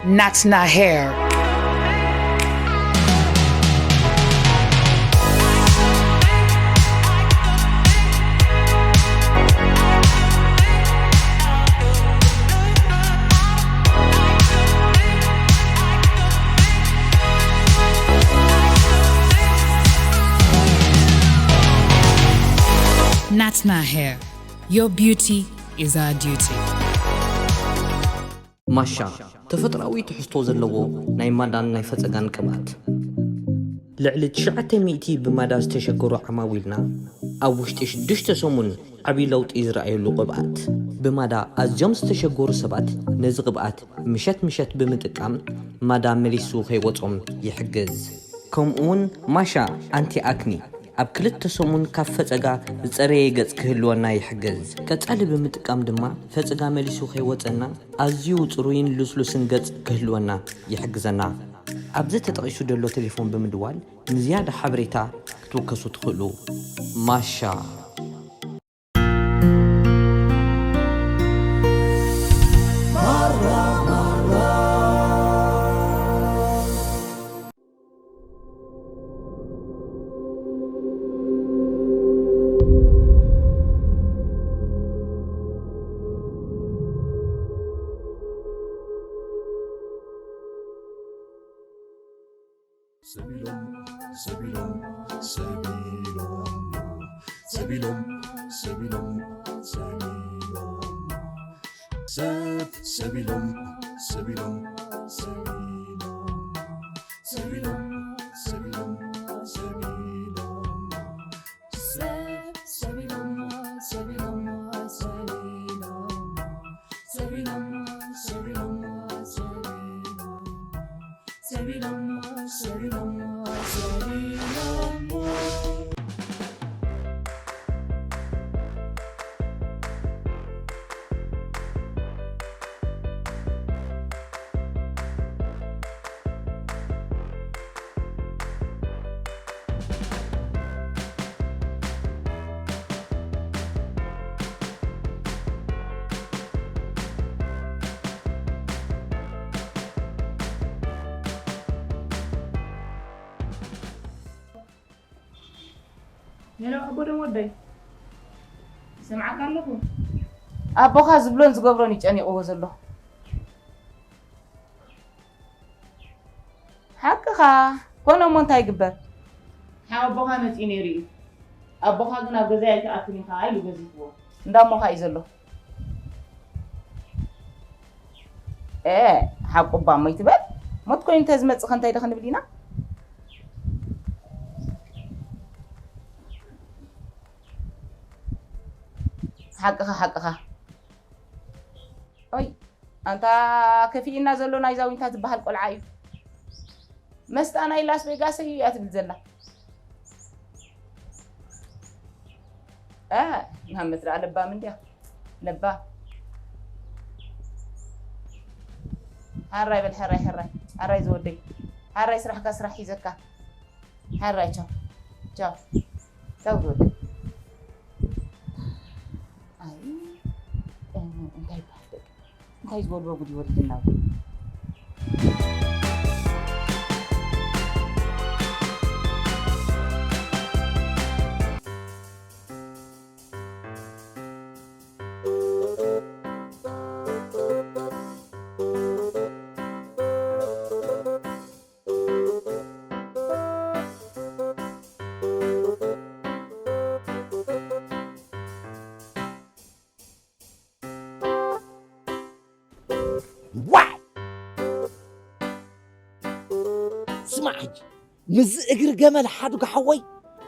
Natna hair. Natna hair. Your beauty is our duty. ማሻ፣ ተፈጥሮኣዊ ትሕዝቶ ዘለዎ ናይ ማዳን ናይ ፈጸጋን ቅብኣት። ልዕሊ ትሽዓተ ሚእቲ ብማዳ ዝተሸገሩ ዓማዊልና ኣብ ውሽጢ ሽዱሽተ ሰሙን ዓቢ ለውጢ ዝረኣየሉ ቅብኣት። ብማዳ ኣዝዮም ዝተሸገሩ ሰባት ነዚ ቅብኣት ምሸት ምሸት ብምጥቃም ማዳ መሊሱ ከይወጾም ይሕግዝ። ከምኡውን ማሻ ኣንቲ ኣክኒ ኣብ ክልተ ሰሙን ካብ ፈጸጋ ዝጸረየ ገጽ ክህልወና ይሕግዝ። ቀጻሊ ብምጥቃም ድማ ፈጸጋ መሊሱ ከይወጸና ኣዝዩ ጽሩይን ልስሉስን ገጽ ክህልወና ይሕግዘና። ኣብዚ ተጠቒሱ ዘሎ ቴሌፎን ብምድዋል ንዝያዳ ሓበሬታ ክትውከሱ ትኽእሉ። ማሻ። ሰቢሎም ሰቢሎም ሰቢሎም ሰቢሎም ሰቢሎም ሰቢሎም ሰብ ሰቢሎም ሰቢሎም ሰቢሎም ሰቢሎም ሰቢሎም ሰቢሎም ሰብ ሰቢሎም ሰቢሎም ሰቢሎም ሰቢሎም ሰቢሎም ሰቢሎም ሰቢሎም ሰቢሎም ሄሎ ኣቦ ደም ወደይ ይሰምዓካ ኣለኹ። ኣቦኻ ዝብሎን ዝገብሮን እዩ ጨኒቕዎ ዘሎ። ሓቅኻ። ኮነ እሞ እንታይ ይግበር? ሓው ኣቦኻ መፂኡ ነይሩ እዩ። ኣቦኻ ግን ኣብ ገዛይ ኣይትኣቱን ኢኻ ኢሉ ገዚፍዎ። እንዳ ኣሞኻ እዩ ዘሎ። ኤ ሓቁ እባ እሞ ይትበል። ሞት ኮይኑ እንተዝመፅእ ከ እንታይ ዶ ክንብል ኢና? ሓቅኻ ሓቅኻ። ኦይ ኣንታ ከፊእና ዘሎ ናይዛ ዊንታ ዝበሃል ቆልዓ እዩ። መስጣ ናይ ላስ ቬጋስ እዩ እያ ትብል ዘላ። እ ናመት ደኣ ለባም እንድያ ለባም። ሓራይ በል ሓራይ ሓራይ ሓራይ ዝወደይ ሓራይ ስራሕካ ስራሕ ሒዘካ ሓራይ ቻው ቻው ቻው ዝወደይ። ኣይ እንታይ ይበሃል ደቂ እንታይ ዝበልዎ ጉድ ይወልድና። ዋይ ስማዕ ሕጂ ምስዚ እግሪ ገመል ሓዱጋ ሓወይ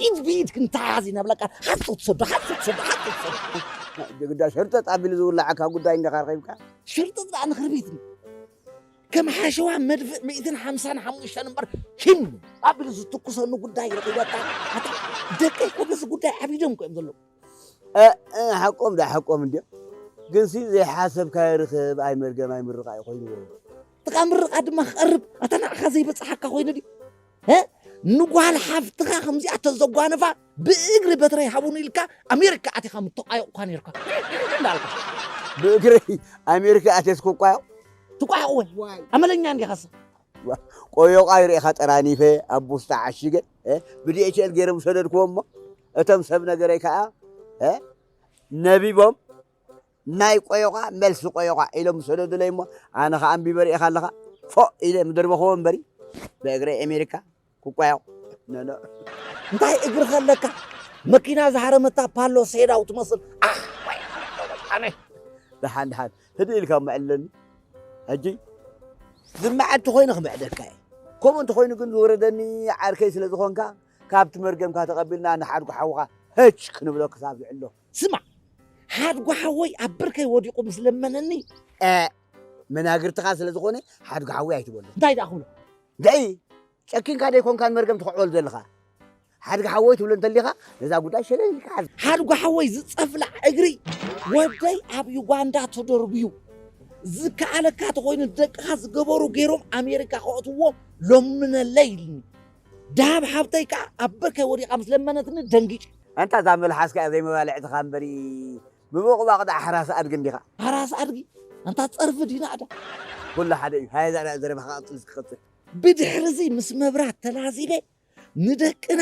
ኢድ ብኢድ ክንተሓዝ ኢና ብለካ ሓሶት ሰዶ ሓሶት ሰዶ ሓሶት ሰዶ ግዳ ሸርጠጥ ኣቢሉ ዝውላዓካ ጉዳይ እንዲኻ ረኺብካ ሸርጠጥ ደኣ ንኽርቢት ከም ሓሸዋ መድፍእ ሚእትን ሓምሳን ሓሙሽተን እምበር ሂም ኣቢሉ ዝትኩሰሉ ጉዳይ ረኺበካ ኣታ ደቀይ ኮተዚ ጉዳይ ዓቢዶም ኮ እዮም ዘለዉ ሓቆም ዳ ሓቆም እንድዮም ግንሲ ዘይሓሰብካዮ ርኽብ ኣይመርገም ኣይምርቓ እዩ ኮይኑ ጥቓ ምርቓ ድማ ክቐርብ ኣታ ንዓኻ ዘይበፅሓካ ኮይኑ ድዩ ንጓል ሓፍትኻ ከምዚኣ ተዘጓንፋ ብእግሪ በትረይ ሃቡኒ ኢልካ ኣሜሪካ ኣቲኻ ምተቋየቑኳ ነርካ እንዳልካ ብእግረይ ኣሜሪካ ኣትየስ ክቋየቕ ትቋሕቆ ወይ? ኣመለኛ እንዲኻስ። ቆዮቓ ይርእኻ ጠራኒፈ ኣብ ቡስታ ዓሽገ፣ እ፣ ብዲኤችኤል ገይሮም ሰደድክዎ እሞ፣ እቶም ሰብ ነገረይ ከኣ፣ እ፣ ነቢቦም፣ ናይ ቆዮቓ መልሲ ቆዮቓ ኢሎም ሰደዱለይ እሞ፣ ኣነ ኸኣ ኣንቢበ ርእኻ ኣለኻ፣ ፎእ ኢለ ምደርበኽዎ እምበሪ፣ ብእግረይ ኣሜሪካ ክቋዮቕ። ኖ፣ ኖ። እንታይ እግሪ ከለካ? መኪና ዝሃረመታ ፓሎ ሴዳው ትመስል። ኣሕ፣ ወይ፣ ኣነ። ደሓን፣ ደሓን። ህድእ ኢልካ እሞ ዕለኒ። ሕጂ ዝመዓድ ተኾይነ ክምዕደካ እየ። ከምኡ እንተኾይኑ ግን ዝወረደኒ ዓርከይ ስለ ዝኾንካ፣ ካብቲ መርገምካ ተቐቢልና ንሓድጉ ሓውኻ ህች ክንብሎ ክሳብ ዝዕሎ። ስማዕ፣ ሓድጉ ሓወይ ኣብ ብርከይ ወዲቑ ምስ ለመነኒ፣ እ፣ መናግርትኻ ስለ ዝኾነ ሓድጉ ሓወይ ኣይትበሎ። እንታይ ደኣ ክብሎ? ደይ፣ ጨኪንካ ደይኮንካን መርገም ትኽዕበሉ ዘለኻ። ሓድጊ ሓወይ ትብሎ እንተሊኻ፣ ነዛ ጉዳይ ሸለል ኢልካ ሓዝ። ሓድጉ ሓወይ ዝጸፍላዕ እግሪ ወደይ ኣብ ዩጋንዳ ተደርብዩ። ዝከኣለካ ተኾይኑ ደቅኻ ዝገበሩ ገይሮም ኣሜሪካ ከእትዎ ለምነለይ ኢልኒ። ደሃብ ሓብተይ ከኣ ኣብ ብርከይ ወዲቓ ምስ ለመነትኒ ደንጊጨ። ኣንታ እዛ መልሓስካ እያ ዘይመባልዕትኻ እምበሪ፣ ብቦቕባቕ ደኣ ሓራስ ኣድጊ እንዲኻ። ሓራስ ኣድጊ? ኣንታ ጸርፊ ዲና እዳ። ኩሉ ሓደ እዩ። ሃየ እዛ ደኣ ዘረባኻ ቀጽል እስኪ ቀጽል። ብድሕሪ እዚ ምስ መብራት ተላዚበ ንደቅና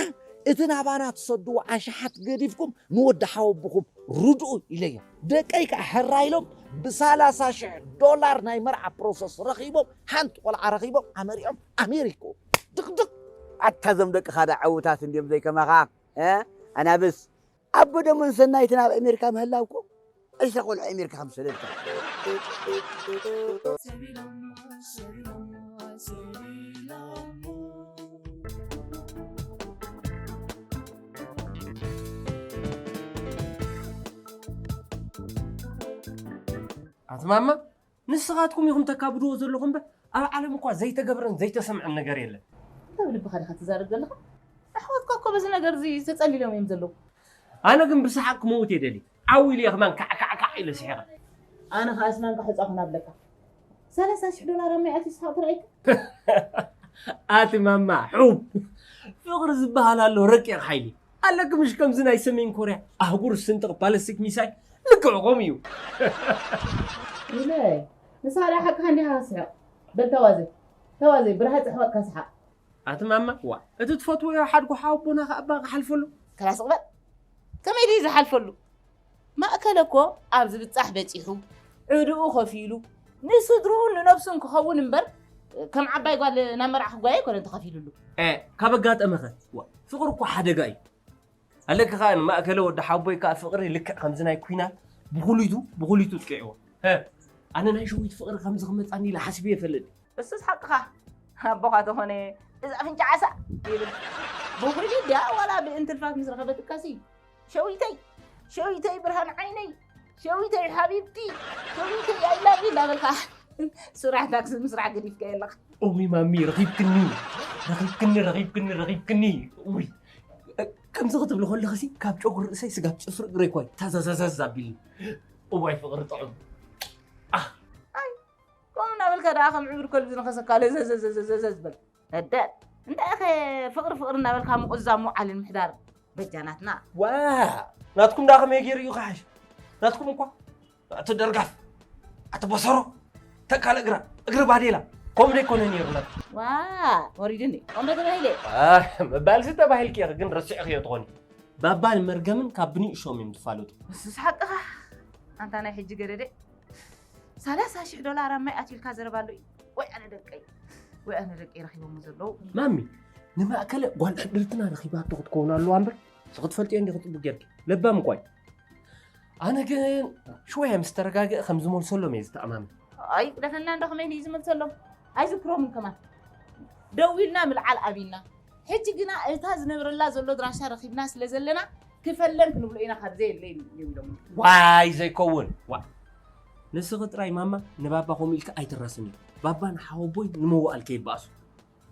እቲ ናባና ትሰድዎ ኣሽሓት ገዲፍኩም ንወዲ ሓወቦኹም ርድኡ ኢለዮም። ደቀይ ከኣ ሕራይ ኢሎም ብሰላሳ ሽሕ ዶላር ናይ መርዓ ፕሮሰስ ረኺቦም፣ ሓንቲ ቆልዓ ረኺቦም ኣመሪዖም ኣሜሪክኡ። ድቕድቕ። ኣታ እዞም ደቅኻ ደኣ ዕዉታት እንድዮም ዘይከማኻ፣ እ? ኣናብስ። ኣቦ ደሞን ሰናይትን ኣብ ኣሜሪካ ምህላው እኮ፣ ዕስራ ቆልዑ ኣሜሪካ ከም ዝሰደድካ። ኣቲ ማማ፣ ንስኻትኩም ኢኹም ተካብድዎ ዘለኹም እምበር፣ ኣብ ዓለም እኳ ዘይተገብረን ዘይተሰምዐን ነገር የለን። እንታይ ብልብኻ ዲኻ ትዛረብ ዘለኻ? ኣሕዋትካ እኮ በዚ ነገር እዚ ተጸሊሎም እዮም ዘለዉ። ኣነ ግን ብሰሓቕ ክመውት እየ ደልየ። ዓው ኢለ እየ ከማን ካዕ ካዕ ካዕ ኢለ ስሒቐ። ኣነ ኸኣ ስናንካ ሕጻኹ ናብለካ። ሰላሳ ሽሕ ዶላር ኣብ ማይ ኣትዩ ስሓቕ ትረኣይካ? ኣቲ ማማ፣ ሑብ! ፍቕሪ ዝበሃል ኣሎ ረቂቕ ሓይሊ። ኣለኪ ምሽ ከምዚ ናይ ሰሜን ኮርያ ኣህጉር ዝስንጥቕ ባለስቲክ ሚሳይል ልክዕ ከምኡ እዩ። ኢለ፣ ንስኻ ደኣ ሓቅኻ እንዲኻ ትስሕቕ። በል ተዋዘይ፣ ተዋዘይ፣ ብርሃጽ ኣሕዋትካ ስሓቕ። ኣቲ ማማ፣ ዋ፣ እቲ ትፈትወዮ ሓድጉ ሓወቦና ከኣ እባ ክሓልፈሉ። ከላስ እቕበል። ከመይ ድዩ ዝሓልፈሉ? ማእከለ እኮ ኣብ ዝብጻሕ በጺሑ፣ ዕድኡ ከፊሉ፣ ንስድርኡን ንነብሱን ክኸውን እምበር፣ ከም ዓባይ ጓል ናብ መርዓ ክጓየ ኣይኮነን ተኸፊሉሉ። እ፣ ካብ ኣጋጠመኸ? ዋ፣ ፍቕሪ እኮ ሓደጋ እዩ። ኣለኪ ከኣ ንማእከለ ወዲ ሓቦይ ከኣ ፍቕሪ ልክዕ ከምዚ ናይ ኲናት ብኹሊቱ፣ ብኹሊቱ ጥቂዕዎ። ሀ፣ ኣነ ናይ ሸዊት ፍቕሪ ከምዚ ክመጻኒ ኢለ ሓሲበ ይፈልጥ። እሱስ ሓቅኻ። ኣቦኻ ተኾነ፣ "እዛ ኣፍንጫ ዓሳ" ይብል። ብኹሊት ድያ ዋላ ብእንትልፋት ምስ ረኸበትካሲ፣ "ሸዊተይ፣ ሸዊተይ ብርሃን ዓይነይ፣ ሸዊተይ ሓቢብቲ፣ ሸዊተይ I love you" እንዳበልካ ስራሕ ታክሲ ምስራሕ ገዲፍካዮ ኣለኻ። ኦሚ ማሚ፣ ረኺብክኒ፣ ረኺብክኒ፣ ረኺብክኒ፣ ረኺብክኒ። ውይ፣ ከምዚ ክትብሊ ከለኽሲ ካብ ጨጉሪ ርእሰይ ስጋብ ጽፍሪ እግረይ እኳ እዩ ታዛዛዛዝ ኣቢልኒ። እዋይ ፍቕሪ ጥዑም። ኣህ። ኣይ፣ ከምኡ እናበልካ ደኣ ከም ዕብድ ከልቢ ዝነኸሰካ ለዘዘዘዘዘዘ ዝበል። ነደል። እንታይ ኢኸ ፍቕሪ ፍቕሪ እናበልካ ምቑዛም ምውዓልን ምሕዳር በጃ ናትና። ዋ፣ ናትኩም ደኣ ከመይ ገይሩ እዩ ክሓሽ? ናትኩም እኳ ኣቲ ደርጋፍ፣ ኣቲ በሰሮ፣ ተካል እግራ፣ እግሪ ባዴላ፣ ከምኡ ደይኮነ ነይሩ ናትኩም። ዋ፣ ወሪድኒ። ከምኡ ተባሂለ። ዋ፣ ምባልሲ ተባሂልኪ ኢኺ፣ ግን ረሲዕኽዮ ትኾኒ። ባባን መርገምን ካብ ብንእሾም እዮም ዝፋለጡ። ንሱስ ሓቅኻ። ኣንታ ናይ ሕጂ ገደደ። ሰላሳ ሽሕ ዶላር ኣብ ማይ ኣትዩ ኢልካ ዘረባ ኣሎ እዩ። ወይ ኣነ ደቀይ፣ ወይ ኣነ ደቀይ ረኺቦሞ ዘለዉ። ማሚ፣ ንማእከለ ጓል ሕድርትና ረኺባቶ ክትከውን ኣለዋ እምበር፣ ንስኺ ትፈልጥዮ እንዲኺ ጽቡቕ ጌርኪ። ለባም እኳ እዩ። ኣነ ግን ሽወያ ምስ ተረጋግአ ከም ዝመልሰሎም እየ ዝተኣማመን። ኣይ፣ ግደፈና እንዶ ከመይ እዩ ዝመልሰሎም? ኣይዝክሮምን ከማን። ደዊልና ምልዓል ኣቢና። ሕጂ ግና እታ ዝነብረላ ዘሎ ኣድራሻ ረኺብና ስለ ዘለና፣ ክፈለን ክንብሎ ኢና ካብ ዘየለ እዩ ኢሎም። ዋይ ዘይከውን። ዋ። ንስኺ ጥራይ ማማ ንባባ ከምኡ ኢልኪ ኣይትራሰኒ። ባባ ንሓወቦይ ንመዋእል ከይበኣሱ።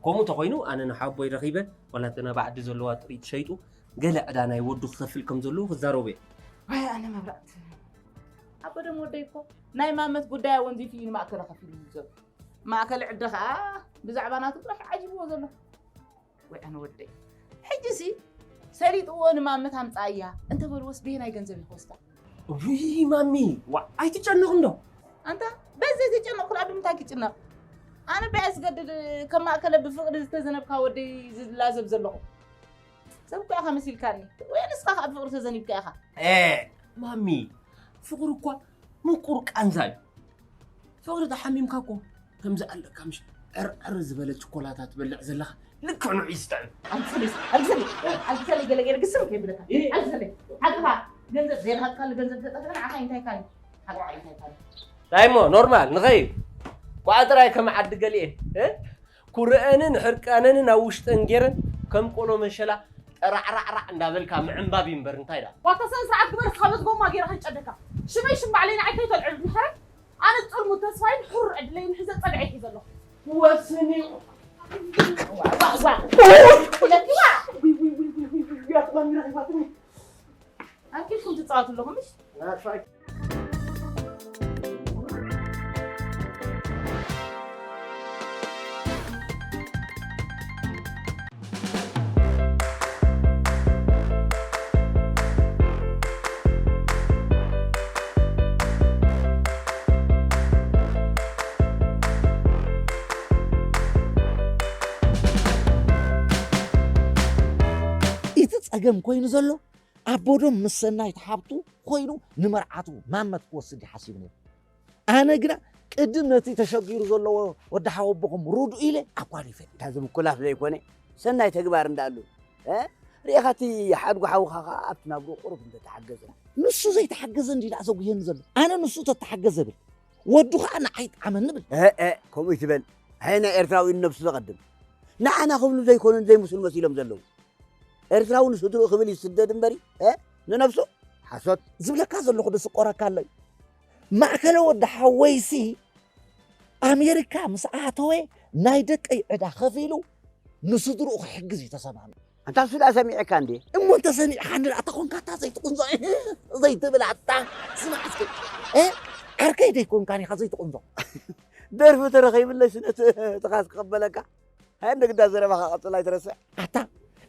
ከምኡ ተኾይኑ ኣነ ንሓወቦይ ረኺበ ዋላ እተን ኣብ ዓዲ ዘለዋ ጥሪት ሸይጡ ገለ ዕዳ ናይ ወዱ ክኸፍል ከም ዘለዎ ክዛረቦ እየ። ዋይ ኣነ መብራእቲ። ኣቦ ደም ወደይ እኮ ናይ ማመት ጉዳይ ኣወንዚፉ እዩ ንማእከለ ከፊሉ ዘሎ። ማእከል ዕደ ኸኣ ብዛዕባ ናቱ ጥራሕ ዓጂብዎ ዘሎ። ወይ ኣነ ወደይ። ሕጂሲ ሰሊጥዎ ንማመት ኣምጻእያ እንተበልዎስ በየናይ ገንዘብ እዩ ክወስዳ? ውይ ማሚ፣ ዋ፣ ኣይትጨነቕ እንዶ። ኣንታ በዚ ዘይተጨነቕኩ ኣብ ምንታይ ክጭነቕ? ኣነ በያ ዝገድድ ከም ማእከለ ብፍቕሪ ዝተዘነብካ ወደይ ዝላዘብ ዘለኹ ሰብ እኮ ኢኻ መሲልካኒ። ወይ ንስኻ ከኣ ብፍቕሪ ተዘኒብካ ኢኻ። ኤ፣ ማሚ፣ ፍቕሪ እኳ ምቁር ቃንዛ እዩ። ፍቕሪ ተሓሚምካ እኮ ከምዚ ኣለካ፣ ምሽ ዕርዕር ዝበለ ችኮላታ ትበልዕ ዘለኻ፣ ልክዕ ንዑ ይስጥዕም። ኣልግሰለይ፣ ኣልግሰለይ፣ ኣልግሰለይ፣ ገለ ገለ ግስም ከይብለካ። ኣልግሰለይ፣ ሓቅኻ፣ ገንዘብ ዘይረኸብካሉ ገንዘብ ተጠፍረ ንዓኻ እንታይ ካን? ሓቅኻ እንታይ ካን? እንታይ እሞ ኖርማል ንኸይድ። ኳዓ ጥራይ ከም ዓዲ ገሊኤ፣ እ? ኩርአንን ሕርቃነንን ኣብ ውሽጠን ገይረን ከም ቆሎ መሸላ ጠራዕራዕራዕ እንዳበልካ ምዕንባብ እዩ እምበር እንታይ ደኣ? ዋታ ስነ ስርዓት ግበር፣ እስኻ በዚ ጎማ ገይረ ከንጨደካ። ሽመይ ሽም ባዕለይ ንዓይ ከይተልዕሉ ድሕረት። ኣነ ጥልሙ ተስፋይን ሕሩር ዕድለይን ሒዘ ጸግዐ ሒዘ ኣለኹ። ወስኒ። ዋ፣ ዋ፣ ዋ። ኢለኪ ዋ። ውይ፣ ውይ፣ ውይ፣ ውይ፣ ውይ፣ ውይ፣ ኣጥማሚ ረኺባትኒ። ኣኪልኩም ትጻወቱ ኣለኹም፣ እሺ? እቲ ጸገም ኮይኑ ዘሎ ኣቦዶም ምስ ሰናይት ሓብቱ ኮይኑ ንመርዓቱ ማመት ክወስድ እዩ ሓሲቡ ነይሩ። ኣነ ግና ቅድም ነቲ ተሸጊሩ ዘለዎ ወዲ ሓወቦኹም ርድኡ ኢለ ኣጓኒፈ። እታ ዝምኩላፍ ዘይኮነ ሰናይ ተግባር እንዳኣሉ፣ እ? ርኢኻ እቲ ሓድጉ ሓውኻ ኸኣ ኣብቲ ናብርኡ ቁሩብ እንተተሓገዘ። ንሱ ዘይተሓገዘ እንዲ ደኣ ዘጉህየኒ ዘሎ። ኣነ ንሱ ተተሓገዘ ብል። ወዱ ኸኣ ንዓይ ይጥዓመኒ ብል። እ፣ እ፣ ከምኡ ይትበል። ኣየ ናይ ኤርትራዊ ነብሱ ዘቐድም። ንዓና ክብሉ ዘይኮኑን ዘይምስሉ መሲሎም ዘለዉ። ኤርትራዊ ንስድርኡ ክብል ይስደድ እምበሪ፣ እ? ንነብሱ ሓሶት። ዝብለካ ዘለኹ ደስቆረካ ኣሎ እዩ። ማእከለ ወዲ ሓወይሲ ኣሜሪካ ምስ ኣተወ ናይ ደቀይ ዕዳ ከፊሉ ንስድርኡ ክሕግዝ እዩ ተሰማሚዑ። ኣንታ እሱ ደኣ ሰሚዕካ እንዴ? እሞ እንተ ሰሚዕካኒ ደኣ ተኾንካ እታ ዘይትቕንዞ ዘይትብል ኣታ ስማዕ እስኪ። እ? ዓርከይ ደይኮንካን ኢኻ ዘይትቕንዞ። ደርፊ ተረኺብለይ ስነ ትኻስ ክቕበለካ። ሃይ እንደ ግዳ ዘረባኻ ቀጽል ኣይትረስዕ። ኣታ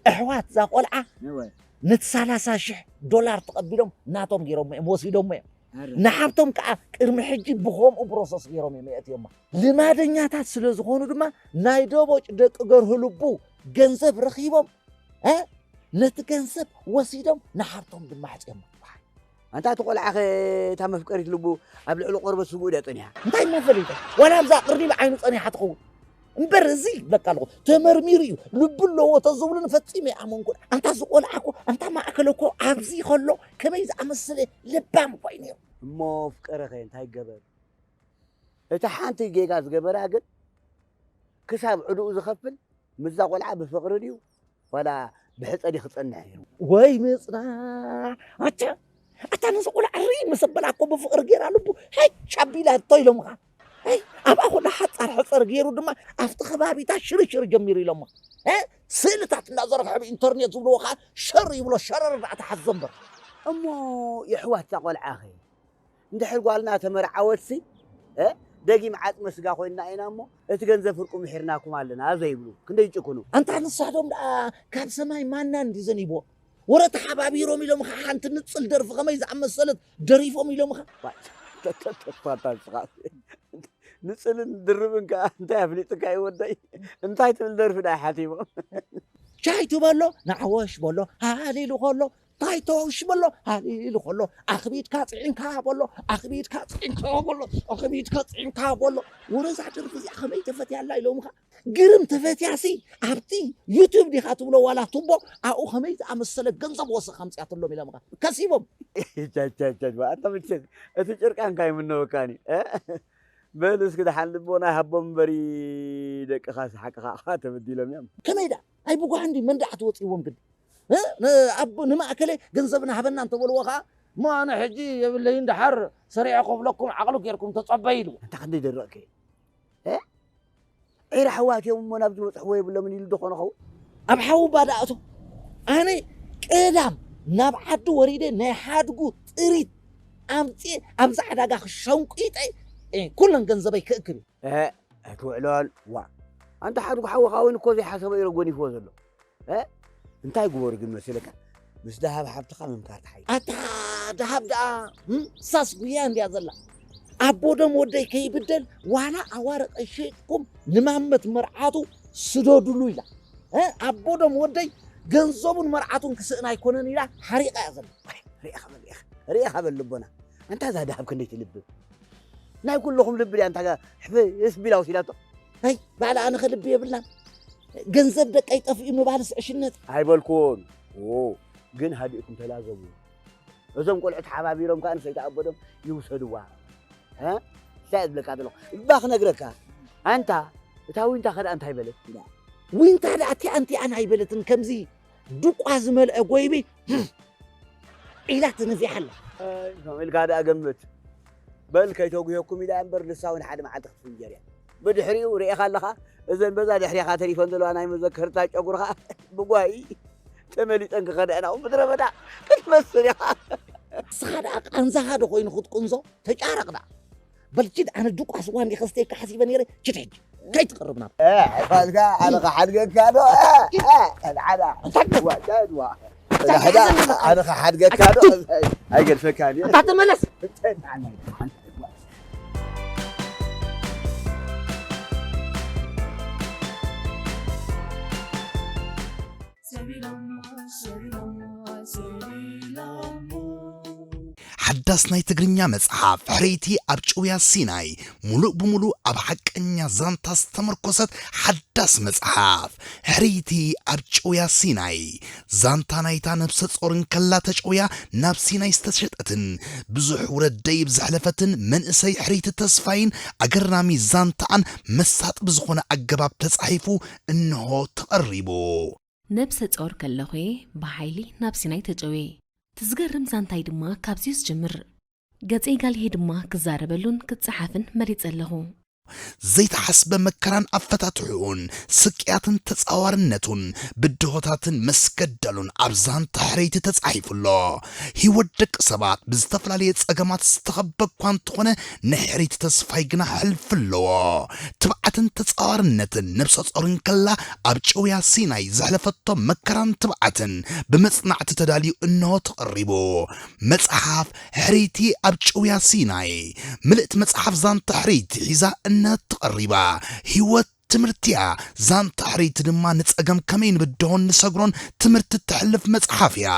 ኣሕዋት እዛ ቆልዓ እወ። ነቲ ሰላሳ ሽሕ ዶላር ተቐቢሎም ናቶም ገይሮሞ እዮም፣ ወሲዶሞ እዮም። ኣረ። ንሓብቶም ከኣ ቅድሚ ሕጂ ብኸምኡ ፕሮሰስ ገይሮም እዮም የእትዮማ። ልማደኛታት ስለ ዝኾኑ ድማ ናይ ደቦጭ ደቂ ገርሁ ልቡ ገንዘብ ረኺቦም፣ እ? ነቲ ገንዘብ ወሲዶም ንሓብቶም ድማ ኣዕጽዮማ። ኣንታ እቲ ቆልዓ ኸ እታ መፍቀሪት ልቡ ኣብ ልዕሊ ቆርበት ስግኡ ድያ ጸኒሓ? እንታይ እሞ ፈሊጠ? ዋላ ኣብዛ ቅርኒ ብዓይኑ ጸኒሓ ትኸውን። እምበር እዚ ይብለካ ኣለኹ፣ ተመርሚሩ እዩ። ልቢ ኣለዎ ተዝብሉኒ ፈጺመ ኣይኣመንኩን። ኣንታ እዚ ቆልዓ እኮ፣ ኣንታ ማእከለ እኮ ኣብዚ ከሎ ከመይ ዝኣመሰለ ለባም እኮ እዩ ነይሩ። እሞ ፍቀረ ኸ እንታይ ይገበር? እታ ሓንቲ ጌጋ ዝገበራ ግን ክሳብ ዕድኡ ዝኸፍል ምስዛ ቆልዓ ብፍቕሪ ድዩ ዋላ ብሕጸ ድዩ ክጸንሕ ነይሩ? ወይ ምጽናሕ! ኣታ፣ ኣታ ነዚ ቆልዓ ርይ ምስ ኣበላ እኮ ብፍቕሪ ገይራ ልቡ ሄች ኣቢላቶ ኢሎምኻ። ኣይ፣ ኣብኣ ኮላ ሓጻር ሕጸር ገይሩ ድማ ኣብቲ ከባቢታት ሽርሽር ጀሚሩ ኢሎምኻ። እ? ስእልታት እናዘርግሐ ብኢንተርኔት ዝብልዎ ኸኣ ሸር ይብሎ፣ ሸረር ደኣ ተሓዞ እምበር። እሞ የሕዋት እዛ ቆልዓ ኸ? እንድሕር ጓልና ተመርዓወትሲ፣ እ፣ ደጊም ዓጽመ ስጋ ኮይንና ኢና እሞ፣ እቲ ገንዘብ ፍርቁ ምሒርናኩም ኣለና ዘይብሉ፣ ክንደይ ይጭክኑ። ኣንታ ንሳቶም ደኣ ካብ ሰማይ ማና እንዲ ዘኒብዎ። ወረ ተሓባቢሮም ኢሎም ኸዓ ሓንቲ ንጽል ደርፊ ከመይ ዝኣመሰለት ደሪፎም ኢሎም ኸዓ። ዋይ፣ ተተተፋታ ንስኻ። ንጽልን ድርብን ከኣ እንታይ ኣፍሊጥካ እዩ ወደይ? እንታይ ትብል ደርፊ ደኣ ሓቲሞም? ቻይ ትበሎ፣ ንዓወሽ በሎ፣ ሃሊሉ ከሎ፣ ታይ ተውሽ በሎ፣ ሃሊሉ ከሎ፣ ኣኽቢድካ ጽዒንካ በሎ፣ ኣኽቢድካ ጽዒንካ በሎ፣ ኣኽቢድካ ጽዒንካ በሎ። ወረዛ ደርፊ እዚኣ ከመይ ተፈትያላ ኢሎምኻ? ግርም ተፈትያሲ ኣብቲ ዩቱብ ዲኻ ትብሎ ዋላ ቱቦ ኣብኡ ከመይ ዝኣመሰለ ገንዘብ ወሰኽ ኣምጽኣትሎም ኢሎምኻ። ከሲቦም። ቻይ፣ ቻይ፣ ቻይ፣ ኣታ መቸስ እቲ ጭርቃንካ ይምነወካኒ። እ? በል እስኪ ደሓን ልቦና ይሃቦም እምበሪ ደቅኻስ ሓቅኻ ተበዲሎም እዮም። ከመይ ደኣ? ኣይ ብጓሕ እንዲ መን ደኣ ትወጽእዎም ግዲ? እ? ን-፣ ኣብ-፣ ንማእከለይ ገንዘብና ሃበና እንተበልዎ ኸዓ፣ እሞ ኣነ ሕጂ የብለይን ደሓር ሰሪዐ ከፍለኩም ዓቕሊ ጌርኩም ተጸበይ ኢልዎ። ኣንታ ክንደይ ደረቕከ? እ? ዒራ ኣሕዋት እዮም እሞ ናብ ዝበጽሕዎ የብሎምን ኢሉ ዶ ኾነ ኸውን? ኣብ ሓዊ እባ ደኣ እቶ። ኣነ ቀዳም ናብ ዓዲ ወሪደ ናይ ሓድጉ ጥሪት ኣምጽኤ ኣብዛ ዕዳጋ ክሸንቁጠ፣ እ፣ ኩለን ገንዘበይ ክእክብ እየ። እህ፣ ኣይትውዕሎን። ዋ። ኣንታ ሓድጉ ሓውኻ እውን እኮ ዘይሓሰቦ እዩ ጎኒፍዎ ዘሎ። እ? እንታይ ግበሩ ግን መሲለካ? ምስ ደሃብ ሓብትኻ ምምካር ተሓይሽ። ኣታ ደሃብ ደኣ፣ እም? ሳስ ጉያ እንድያ ዘላ። ኣቦዶም ወደይ ከይብደል ዋላ ኣዋርቕ ሸይጥኩም ንማመት መርዓቱ ስደዱሉ ኢላ። ኣቦዶም ወደይ ገንዘቡን መርዓቱን ክስእን ኣይኮነን ኢላ ሓሪቓ እያ ዘላ። ሪኢኻ በል ሪኢኻ በል ልቦና፣ ኣንታ እዛ ደሃብ ክንደይ ትልብብ። ናይ ኩልኹም ልቢ ድያ እንታ ሕፍስ ቢላ ወሲዳቶ። ኣይ ባዕላ ኣነ ኸልቢ የብላን። ገንዘብ ደቀይ ጠፊኡ ምባልስ ዕሽነት። ኣይበልኩን። ግን ሃዲእኩም ተላዘቡ። እዞም ቆልዑ ተሓባቢሮም ከኣ ንሰይቲ ኣቦዶም ይውሰድዋ። እንታይ ዝብለካ ዘለኹ እባ ክነግረካ። ኣንታ እታ ዊንታ ከደኣ እንታይ በለት? ዊንታ ደኣ እቲኣን እቲኣን ኣይበለትን። ከምዚ ድቋ ዝመልአ ጎይቢ ኢላ ተነፊሓ ኣላ። ከምኡ ኢልካ ደኣ ገምት። በል ከይተጉየኩም ኢላ እምበር ንሳ እውን ሓደ መዓልቲ ክትፍንጀር እያ። ብድሕሪኡ ርኤኻ ኣለኻ፣ እዘን በዛ ድሕሬኻ ተሪፈን ዘለዋ ናይ መዘከርታ ጨጉርኻ ብጓሂ ተመሊጠን ክኸዳ ኢና። ኣብ ምድረ በዳ ክትመስል ኢኻ። ንስኻ ደኣ ቃንዛኻ ዶ ኮይኑ ክትቁንዞ? ተጫረቕ ደኣ። በል ኪድ፣ ኣነ ድቋስ ዋን ከስተየካ ሓሲበ ነይረ። ኪድ ሕጂ ከይትቐርብ ናብ እ፣ ፋልካ ኣነ ክሓድገካ ዶ? እ፣ እ፣ ኣልዓዳ። እንታይ ዋ፣ እንታይ ዋ። እንታይ ኣልዓዳ፣ ሓዘን ኣለካ? ኣነ ክሓድገካ ዶ? ኣይገድፈካን እየ። ኣታ ተመለስ። እንታይ ተዓና? ሓዳስ ናይ ትግርኛ መጽሓፍ ሕርይቲ ኣብ ጭውያ ሲናይ፣ ሙሉእ ብሙሉእ ኣብ ሓቀኛ ዛንታ ዝተመርኮሰት ሓዳስ መጽሓፍ። ሕርይቲ ኣብ ጭውያ ሲናይ፣ ዛንታ ናይታ ነብሰ ጾር እንከላ ተጨውያ ናብ ሲናይ ዝተሸጠትን ብዙሕ ውረድ ደይብ ዘሕለፈትን መንእሰይ ሕርይቲ ተስፋይን ኣገራሚ ዛንታኣን መሳጢ ብዝኾነ ኣገባብ ተጻሒፉ እንሆ ተቐሪቡ። ነብሰ ጾር ከለኹ'የ ብሓይሊ ናብ ሲናይ ተጨውየ። እቲ ዝገርም ዛንታይ ድማ ካብዚ'ዩ ዝጅምር። ገጸይ ጋልሄ ድማ ክዛረበሉን ክጸሓፍን መሪጸ ኣለኹ። ዘይተሓስበ መከራን ኣፈታትሕኡን፣ ስቅያትን ተጻዋርነቱን፣ ብድሆታትን መስገደሉን ኣብ ዛንታ ሕርይቲ ተጻሒፉ ኣሎ። ህይወት ደቂ ሰባት ብዝተፈላለየ ጸገማት ዝተኸበ እኳ እንተኾነ፣ ናይ ሕርይቲ ተስፋይ ግና ሕልፊ ኣለዎ። ትብዓትን ተጻዋርነትን ነብሰ ጾር እንከላ ኣብ ጭውያ ሲናይ ዘሕለፈቶ መከራን ትብዓትን ብመጽናዕቲ ተዳልዩ እንሆ ተቐሪቡ። መጽሓፍ ሕርይቲ ኣብ ጭውያ ሲናይ ምልእቲ መጽሓፍ ዛንታ ሕርይቲ ሒዛ እንሆ ተቐሪባ። ህይወት ትምህርቲ እያ። ዛንታ ሕርይቲ ድማ ንጸገም ከመይ ንብድሆን ንሰግሮን ትምህርቲ እተሕልፍ መጽሓፍ እያ።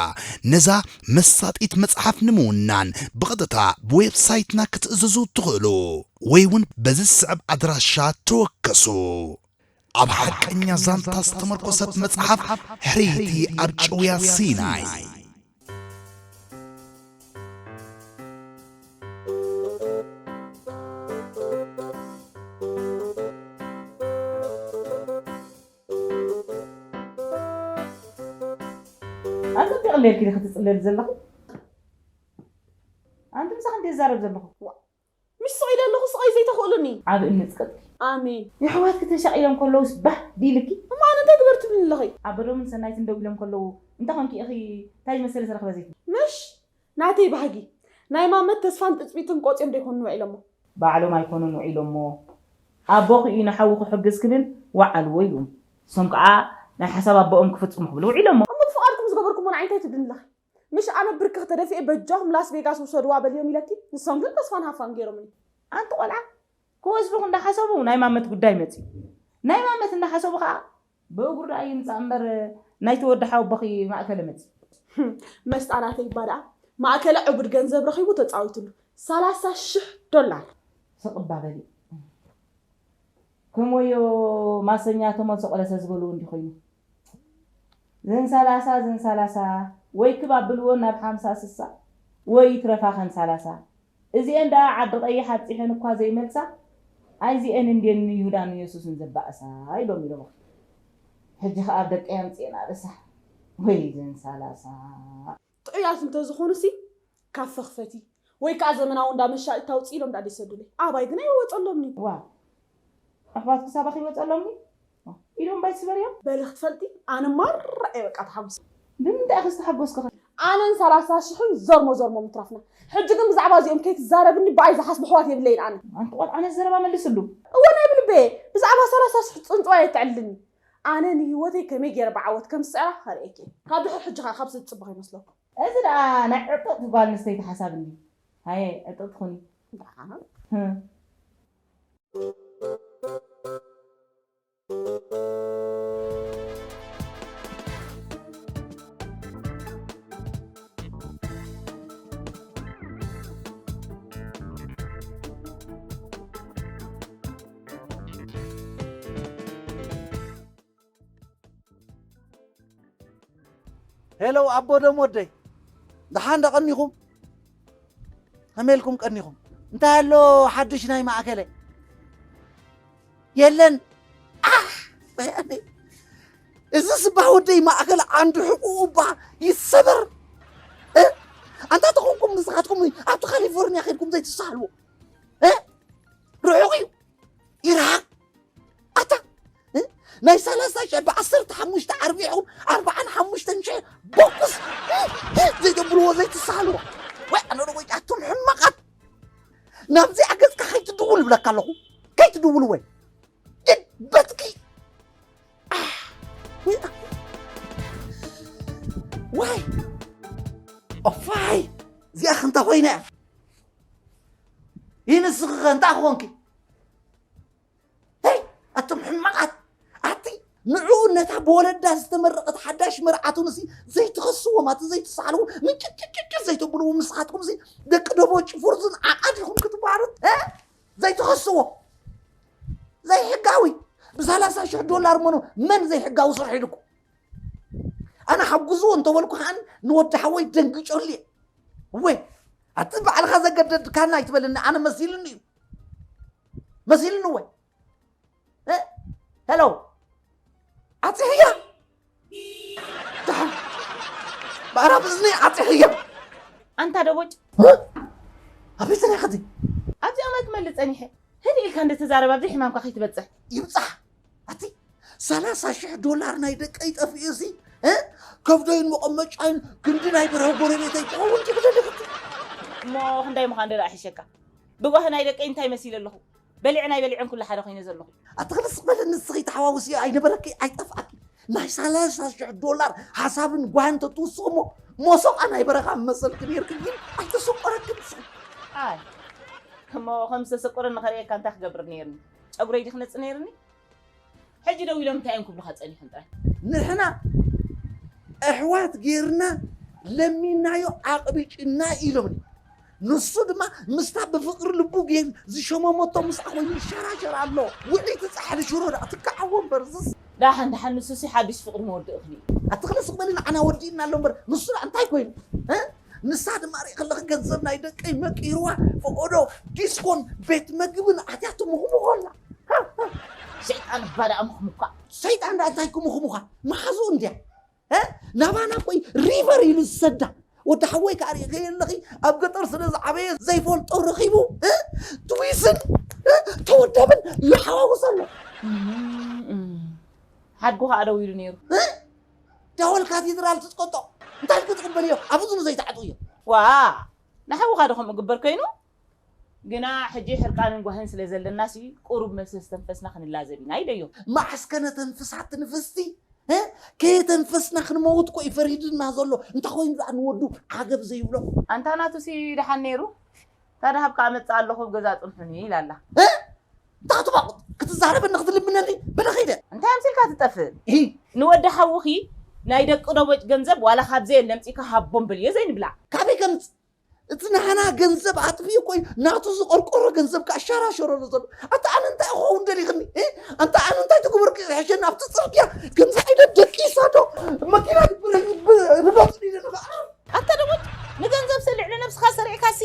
ነዛ መሳጢት መጽሓፍ ንምውናን ብቐጥታ ብዌብሳይትና ክትእዝዙ ትኽእሉ ወይ እውን በዚ ዝስዕብ ኣድራሻ ተወከሱ። ኣብ ሓቀኛ ዛንታ ዝተመርኮሰት መጽሓፍ ሕርይቲ ኣብ ጭውያ ሲናይ። ኣጸቢቕ ሌልኪ ዲኺ ትጽለሊ ዘለኺ? ኣንቲ ምሳኺ እንድየ ዝዛረብ ዘለኹ። ዋ፣ ምሽ ስቕ ኢለ ኣለኹ፣ ስቕ ኢለ ዘይተኽእሉኒ። ዓቢ እምኒ ጽቀጥኪ። ኣሜን። የሕዋትኪ ተሻቒሎም ከለውስ ባህ ዲልኪ? እሞ ኣነ እንታይ ግበር ትብልኒ ኣለኺ? ኣበዶምን ሰናይትን ደው ኢሎም ከለዉ እንታይ ኮንኪ ኢኺ? እንታይ ዝመሰለ ዝተረኽበ ዘይትብሊ? ምሽ ናተይ ባህጊ፣ ናይ ማመት ተስፋን ትጽቢትን ቆጽዮም ዶ ይኾኑ ውዒሎሞ? ባዕሎም ኣይኮኑን ውዒሎሞ። ኣቦኺ እዩ ንሓዉ ክሕግዝ ክብል ወዓልዎ ኢሉዎም። ንሶም ከኣ ናይ ሓሳብ ኣቦኦም ክፍጽሙ ክብሉ ውዒሎሞ። እሞ እቲ ፍቓድኩም ዝገበርኩሞ ንዓይ እንታይ ትብልኒ ኣለኺ? ምሽ ኣነ ብርክኽ ተደፊኤ በጃኹም ላስ ቬጋስ ውሰድዋ በልዮም ኢለኪ፣ ንሶም ግን ተስፋን ሃፋን ገይሮምኒ። ኣንቲ ቆልዓ፣ ክወስዱኺ እንዳሓሰቡ ናይ ማመት ጉዳይ መጺኡ። ናይ ማመት እንዳሓሰቡ ከኣ ብእግሩ ደኣ ይምጻእ እምበር ናይቲ ወዲ ሓወቦኺ ማእከለ መጺኡ። መስጣ ናተይ እባ ደኣ ማእከለ ዕቡድ ገንዘብ ረኺቡ ተጻዊትሉ። ሰላሳ ሽሕ ዶላር። ስቕ እባ በሊ። ከም ወዮ ማሰኛ ተመልሶ ቆለሰ ዝበልዎ እንዲ ኮይኑ። ዝን ሰላሳ፣ ዝን ሰላሳ፣ ወይ ክብ ኣብልዎ ናብ ሓምሳ፣ ስሳ፣ ወይ ይትረፋ ከም ሰላሳ። እዚኤን ደኣ ዓዲ ቀይሕ ኣብጺሐን እኳ ዘይመልሳ፣ ኣይዚኤን እንድየን ንይሁዳን ንየሱስን ዘባእሳ ኢሎም ኢሎም። ሕጂ ኸኣ ኣብ ደቀይ ኣምጺኤን ኣበሳ። ወይ ዝን ሰላሳ። ጥዑያት እንተዝኾኑሲ፣ ካፈ ክፈቲ ወይ ከኣ ዘመናዊ እንዳ መሻጢት ታውጺ ኢሎም ደኣ ደይሰዱለይ። ኣባይ ግን ኣይወጸሎምኒ። ዋ፣ ኣሕዋትኪ ሳባኺ ይወጸሎምኒ? ኢዶም ባይ ትስበርዮም? በሊ ክትፈልጢ፣ ኣነ ማራ እየ በቃ ተሓጉሰ። ብምንታይ ኢኺ ዝተሓጎስኪ? ኣነን ሰላሳ ሽሕን ዘርሞ ዘርሞ ምትራፍና። ሕጂ ግን ብዛዕባ እዚኦም ከይትዛረብኒ ብኣይ ዝሓስቡ ኣሕዋት የብለይን ኣነ። ኣንቲ ቆልዓ ነዚ ዘረባ መልስሉ። እወ ናይ ብልበየ፣ ብዛዕባ ሰላሳ ሽሕ ጽንጽዋይ ኣይተዕልልኒ። ኣነ ንህይወተይ ከመይ ገይረ ብዓወት ከም ዝስዕራ ከርእየኪ እየ። ካብ ድሕሪ ሕጂ ኸኣ ካብ ዝጽበ ከይመስለኩም። እዚ ደኣ ናይ ዕጥቕቲ ጓል ኣንስተይቲ ሓሳብ እንድዩ። ሃየ፣ ዕጥቕቲ ኩኒ። ደሓን። ሄሎ ኣቦ ደም ወደይ፣ ደሓን ዶ ቀኒኹም? ከመይ ኢልኩም ቀኒኹም? እንታይ ኣሎ ሓድሽ ናይ ማእከለ? የለን። ኣሕ፣ በያኒ። እዚ ስባ ወደይ ማእከል ዓንዲ ሕቁኡ እባ ይሰበር። እ? ኣንታ ተኾንኩም ንስኻትኩም ኣብቲ ካሊፎርኒያ ከድኩም ዘይትሳልዎ። እ? ርሑቕ እዩ። ይርሓቕ። ኣታ፣ እ? ናይ ሰላሳ ሽሕ ብዓሰርተ ሓሙሽተ ኣርቢዕኹም ኣርባዓን ሓሙሽተን ሽሕ ቦክስ፣ እ? እ? ዘይተብልዎ ዘይትሳልዎ። ወይ ኣነ ዶ ወይ ኣቱም ሕማቓት። ናብዚኣ ገጽካ ከይትድውል ይብለካ ኣለኹ። ከይትድውል ወይ። ግን በትኪ። ኣሕ፣ ወይ፣ ወይ። ኦፋይ፣ እዚኣ ከ እንታይ ኮይና እያ? ይህ ንስኺ ከ እንታይ ክኾንኪ? ሄይ፣ ኣቱም ሕማቓት፣ ኣቲ ንዕኡ ነታ ብወለዳ ዝተመረቐት ሓዳሽ መርዓቱ ንሲ ዘይትኸስዎም፣ ኣቲ ዘይትሳዕልዎ፣ ምንጭጭጭጭ ዘይተብልዎ፣ ንስኻትኩም ሲ ደቂ ደቦጭ ፍርዝን ዓቓድ ኢኹም ክትበሃሉ፣ እ? ዘይትኸስዎ፣ ዘይሕጋዊ፣ ብሰላሳ ሽሕ ዶላር መኖ መን ዘይሕጋዊ ስራሕ ኢልኩ? ኣነ ሓግዝዎ እንተበልኩ ከኣ ንወዲ ሓወይ ደንግጨሉ እየ። ወይ፣ ኣቲ ባዕልኻ ዘገደድካና ኣይትበልኒ፣ ኣነ መሲልኒ እዩ። መሲልኒ ወይ? እ? ሄሎ። ኣጽሕያ። ደሓን። ብኣራብ እዝኒ ኣጽሕያ። ኣንታ ደቦጭ። እ? ኣበይ ሰሪሕኻ እዚ? ኣብዚኦም ኣይክመልእ ጸኒሐ። ህድእ ኢልካ እንደ ተዛረብ ኣብዚ ሕማምካ ከይትበጽሕ። ይብጻሕ። ኣቲ ሰላሳ ሽሕ ዶላር ናይ ደቀይ ጠፊኡ እዚ፣ እ? ከብደይን መቐመጫይን ክንዲ ናይ በረኸ ጎረቤተይ ክኸውን ድዩ ክደሊ ክትብል? እሞ ክንዳይ ምዃን ደኣ ይሕሸካ? ብጓሂ ናይ ደቀይ እንታይ መሲለ ኣለኹ? በሊዐን ኣይበሊዐን ኩሉ ሓደ ኮይነ ዘለኹ። ኣቲ ክልስ በል ንስኺ ተሓዋውስዮ ኣይነበረኪ ኣይጠፍኣኪ። ናይ ሰላሳ ሽሕ ዶላር ሓሳብን ጓህን ተትውስኹ እሞ ሞሶቓ ናይ በረኻ መሰልኪ ነይርኪ ግን ኣይተሰቆረክን ንስኺ። ኣይ፣ እሞ ከም ዝተሰቆረ ንኸርእየካ እንታይ ክገብር ነይርኒ? ጨጉረይ ድዩ ክነጽ ነይርኒ? ሕጂ ደው ኢሎም እንታይ እዮም ክብሉኻ ጸኒሖም ጥራይ? ንሕና ኣሕዋት ጌርና ለሚናዮ ኣቕቢጭና ኢሎምኒ። ንሱ ድማ ምስታ ብፍቕሪ ልቡ ጌሩ ዝሸመመቶ ምስኣ ኮይኑ ይሸራሸር ኣሎ። ውዕይቲ ጻሕሊ ሽሮ ደኣ ትከዓዎ እምበር እዝስ። ደሓን ደሓን ንሱሲ ሓድሽ ፍቕሪ መወድእኽኒ እዩ። ኣቲ ክልስ በሊ ንዓና ወዲእና ኣሎ እምበር ንሱ ደኣ እንታይ ኮይኑ? እ? ንሳ ድማ ርኢ ከለኺ ገንዘብ ናይ ደቀይ መቂርዋ ፈቐዶ ዲስኮን ቤት መግብን ኣትያ ትምኹምኾ ኣላ። ሰይጣን እባ ደኣ ምኽሙካ። ሰይጣን ደኣ እንታይ ክምኹምኻ? መሓዝኡ እንድያ። እ? ናባና ኮይ ሪቨር ኢሉ ዝሰዳ። ወዲ ሓወይ ከኣ ርኢኺ ኣለኺ፣ ኣብ ገጠር ስለ ዝዓበየ ዘይፈልጦ ረኺቡ፣ እ? ትዊስን፣ እ? ተወደብን ይሓዋውስ ኣሎ። እም፣ እም። ሓድጉ ከኣ ደው ኢሉ ነይሩ። እ? ደወል ካቴድራል ትጽቀጦ። እንታይ ክትቕበልዮ? ኣብ እዝኑ ዘይትዓጥውዮ። ዋ፣ ንሓውኻ ዶ ከምኡ ግበር ኮይኑ? ግና ሕጂ ሕርቃንን ጓህን ስለ ዘለናሲ፣ ቁሩብ መልሲ ዝተንፈስና ክንላዘብ ኢና። ኣይደዮ። መዓስ ከነተንፍስ ኣቲ ንፍስቲ? እ? ከየተንፈስና ክንመውት እኮ እዩ ፈሪድና ዘሎ። እንታይ ኮይኑ ደኣ ንወዱ ዓገብ ዘይብሎ? ኣንታ ናቱሲ ደሓን ነይሩ። ታዲያ ሃብካ ኣመጽእ ኣለኹ፣ ኣብ ገዛ ጽንሑኒ ኢላ ኣላ። እ? እንታይ ክትባቑ? ክትዛረበኒ ክትልምነኒ? በለ ኸይደ። እንታይ ኣምሲልካ ትጠፍእ? እሂ። ንወዲ ሓውኺ ናይ ደቂ ደቦጭ ገንዘብ ዋላ ካብ ዘየለ ኣምጺእካ ሃቦም በልዮ ዘይንብላ። ካበይ ከምጽእ? እቲ ናህና ገንዘብ ኣጥፊኡ እኮ እዩ ናቱ ዝቆርቆሮ ገንዘብ ከኣ ሸራሸረሉ ዘሎ። ኣታ ኣነ እንታይ ክኸውን ደሊኽኒ? እ? ኣንታ ኣነ እንታይ ትግበርኪ ዝሕሸኒ? ኣብቲ ጽርግያ ከምዚ ዓይነት ደቂሳ ዶ መኪና ርገጽ ኢለ ንኸዓ? ኣታ ደሞት ንገንዘብ ስልዕ ንነብስኻ ሰሪዕካሲ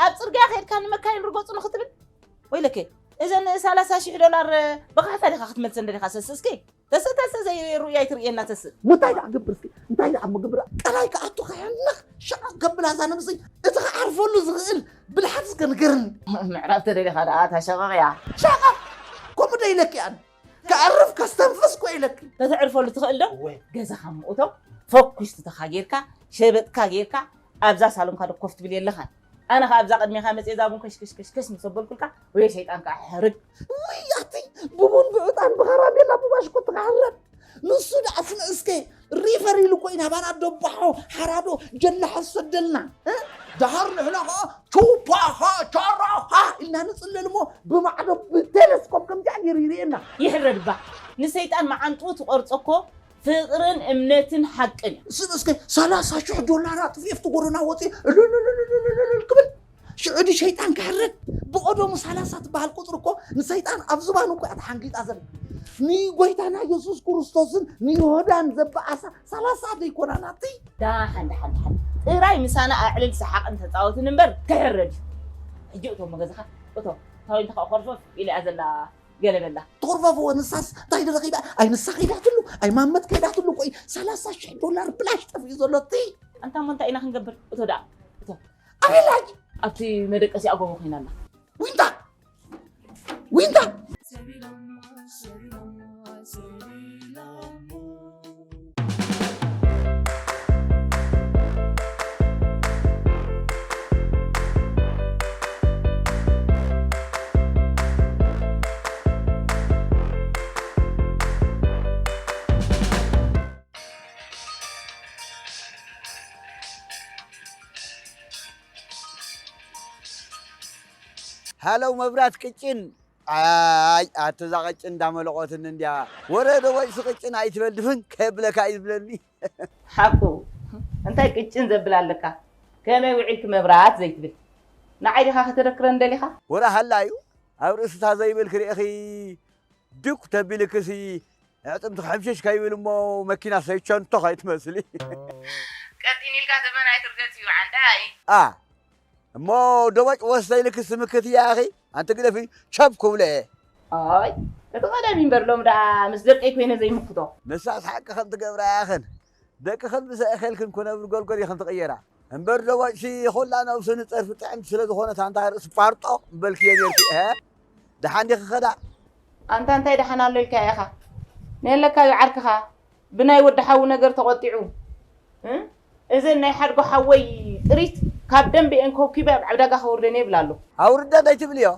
ኣብ ጽርግያ ከይድካ ንመካይን ርገጹ ንኽትብል? ወይለከ እዘን ሰላሳ ሽሕ ዶላር ብቓሕታ ዲኻ ክትመልሰን ደሊኻ ሰስ እስኪ? ተስእ ተስእ ዘይርኡይ ኣይትርእየና ተስእ። እንታይ ደኣ ግብር እስኪ? እንታይ ደኣ ምግብር? ቀላይ ክኣቱ ከሕንኽ ሸቐቕ ከብል ኣዛ ነብሰይ እቲ ክዓርፈሉ ዝኽእል ብልሓት እስከ ንገርኒ። ምዕራብ ተደሊኻ ደኣ እታ ሸቐቕ እያ። ሸቐቕ? ከምኡ ዶ ኢለኪ ኣነ? ከዕርፍ ከስተንፍስ ኮ ኢለኪ። ተተዕርፈሉ ትኽእል ዶ? እወ። ገዛኻ ምእቶ ፈኲስ ትተኻ ጌርካ ሸበጥካ ጌርካ ኣብዛ ሳሎንካ ዶ ኮፍ ትብል የለኻን። ኣነ ኸኣ ኣብዛ ቅድሜኻ መጽየ እዛ ቡን ከሽከሽከሽከሽ ምስ ኣበልኩልካ፣ ወይ ሰይጣንካ ሕርግ። ውይ፣ ኣቲ ብቡን ብዕጣን ብኸራሜላ ብባሽኮ ትኸሕረድ። ንሱ ደኣ ስምዕ እስከ ሪፈር ኢሉ እኮ ኢና ባና ደባሖ ሓራዶ ጀላሓ ዝሰደልና። እ? ደሃር ንሕና ኸኣ ቹፓኻ ቻራኻ ኢልና ንጽሊ። ብማዕዶ ብቴለስኮፕ ከምዚኣ ገይሩ ይርእየና። ይሕረድ እባ። ንሰይጣን መዓንጥኡ ትቖርጾ እኮ ፍቕርን እምነትን ሓቅን እዩ። ስብ እስከ ሰላሳ ሽሕ ዶላር ኣጥፊኤ ኣብቲ ጎደና ወፂኡ እልልልልልልልል ክብል ሽዑ ድዩ ሸይጣን ክሕረድ? ብቐደሙ ሰላሳ ትበሃል ቁፅሪ እኮ ንሰይጣን ኣብ ዝባኑ እኮ እያ ተሓንጊጣ ዘላ። ንጎይታና የሱስ ክርስቶስን ንይሁዳን ዘበኣሳ ሰላሳ ዘይኮና ናቲ። ዳሓን ዳሓን ዳሓን ጥራይ ምሳና ኣዕልል ሰሓቕን ተፃወትን እምበር ክሕረድ እዩ። ሕጂ እቶ መገዝኻ እቶ ታዊንትኻ ኮርፈፍ ኢላ እያ ዘላ ገለ በላ። ትኹርፈፍዎ ንሳስ እንታይ ድረኺባ ኣይ ንሳ ከይዳትሉ ኣይ ማመት ከይዳትሉ ቆይ ሰላሳ ሽሕ ዶላር ብላሽ ጠፊኡ ዘሎ እቲ ኣንታ እሞ እንታይ ኢና ክንገብር እቶ ደኣ እቶ ኣበይ ኣላ ሕጂ ኣብቲ መደቀሲኣ ጎቦ ኮይና ኣላ ዊንታ ዊንታ ሃለው መብራት ቅጭን ኣይ ኣቲ እዛ ቅጭን እንዳመለቆትኒ እንድያ ወረ ዶ ወጭሲ ቅጭን ኣይትበል ድፍን ከብለካ እዩ ዝብለኒ ሓቁ እንታይ ቅጭን ዘብል ኣለካ ከመይ ውዒልክ መብራት ዘይትብል ንዓይ ዲኻ ከተደክረን ደሊኻ ወረ ሃላ እዩ ኣብ ርእስታ ዘይብል ክርእኺ ድኩ ተቢልክሲ ኣዕፅምቲ ክሕምሽሽ ከይብል እሞ መኪና ሰይቸንቶ ከይትመስሊ። ቀጢን ኢልካ ዘመን ኣይትርገፅ እዩ ዓንዳይ። ኣ እሞ ደቦጭ ወስተ ኢልክስ ምክት እያ ኣኺ ኣንቲ ግደፊ ቸብ ክብሎ እየ። ኣይ እቲ ቀደም እምበር ሎም ደኣ ምስ ደቀይ ኮይነ ዘይምክቶ። ንሳስ ሓቂ ከም ትገብራ እያ ኽን ደቅኽን ምስ ኣእኸልክን ክነብር ጎልጎል ኢኽን ትቕየራ። እምበር ደቦጭሲ ኹላ ነብሱ ንፀርፊ ጥዕምቲ ስለ ዝኾነት ኣንታ ርእሲ ፋርጦ ምበልክዮ ኔርኪ እሀ። ደሓን ዲኺ ኸ ደኣ? ኣንታ እንታይ ደሓን ኣሎ ኢልካዮ ኢኻ? ነየለካዩ ዓርክኻ ብናይ ወዲ ሓዉ ነገር ተቖጢዑ እ እዘን ናይ ሓድጎ ሓወይ ጥሪት ካብ ደንበኤን ኮብኪበ ኣብ ዕዳጋ ከውርደን እየ ይብል ኣሎ። ኣውርደን ኣይትብልዮ።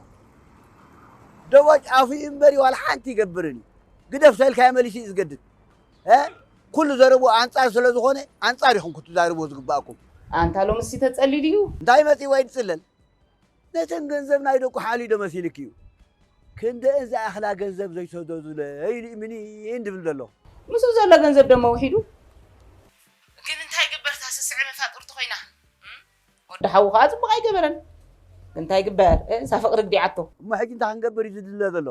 ደቦጭ ኣፉ እዩ እምበሪ ዋላ ሓንቲ ኣይገብርን እዩ። ግደፍ ተልካዮ መሊሱ እዩ ዝገድድ። እ ኩሉ ዘረብኡ ኣንጻር ስለ ዝኾነ ኣንጻር ኢኹም ክትዛረብዎ ዝግባኣኩም። ኣንታ ሎምስ ተጸሊሉ እዩ። እንታይ መጺእዎ እዩ ዝጽለል? ነተን ገንዘብ ናይ ደቁ ሓልዩ ዶ መሲልኪ እዩ? ክንደአን ዝኣኽላ ገንዘብ ዘይሰደዱለይ ኢሉ እዩ ምኒን ድብል ዘሎ። ምስኡ ዘሎ ገንዘብ ደሞ ውሒዱ። ግን እንታይ ይግበር እታ ስስዐ መፋጥርቲ ኮይና። እም? ወዲ ሓዉ ኸዓ ጽቡቕ ኣይገበረን። እንታይ ይግበር? እ፣ እሳ ፍቕሪ ግዲዓቶ። እሞ ሕጂ እንታይ ክንገብር እዩ ዝድለ ዘሎ?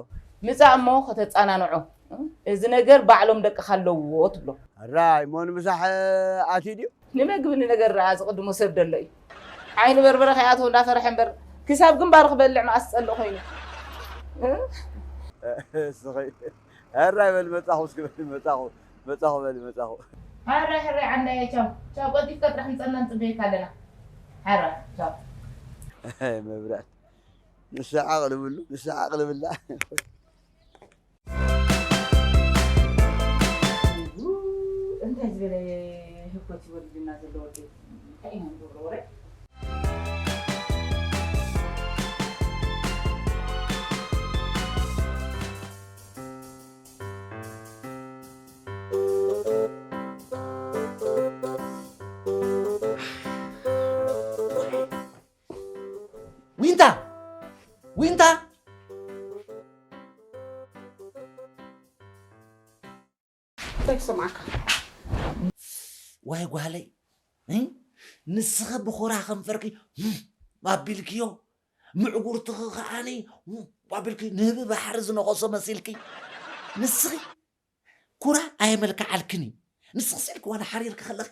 ምጻእ እሞ ከተጻናንዖ። እ፣ እዚ ነገር ባዕሎም ደቅኻ ኣለውዎ ትብሎ። ሕራይ እሞ ንምሳሕ ኣትዩ ድዩ? ንመግቢ ንነገር ደኣ ዝቕድሞ ሰብ ደሎ እዩ። ዓይኒ በርበረ ከይኣትዎ እንዳፈርሐ እምበር ክሳብ ግንባሩ ክበልዕ መኣስ ዝጸልእ ኮይኑ። እ? እስኺ ሕራይ በሊ መጻኹ እስኪ በሊ መጻኹ መጻኹ በሊ መጻኹ። ሕራይ ሕራይ ዓንዳየ ቻው ቻው ቀልጢፍካ ጥራሕ ምጸና ንጽበየካ ኣለና። ሕራይ ቻው። መብራት ንሳ ዓቕሊ ብሉ ንሳ ዓቕሊ ብላ። እንታይ ዝበለ ህኮት ይወርድና ዘሎ ወዲ እንታይ ኢና ንገብሮ ወረ ዊንታ ዊንታ እንታይ ክሰምዓካ ዋይ ጓለይ ንስኺ ብኹራ ከንፈርኪ ኣቢልክዮ ምዕጉርትኺ ከዓኒ ኣቢልኪ ንህቢ ባሕሪ ዝነኸሶ መሲልኪ ንስኺ ኩራ ኣየመልክዓልክን እዩ ንስኺ ስዕልኪ ዋላ ሓሪርኪ ከለኺ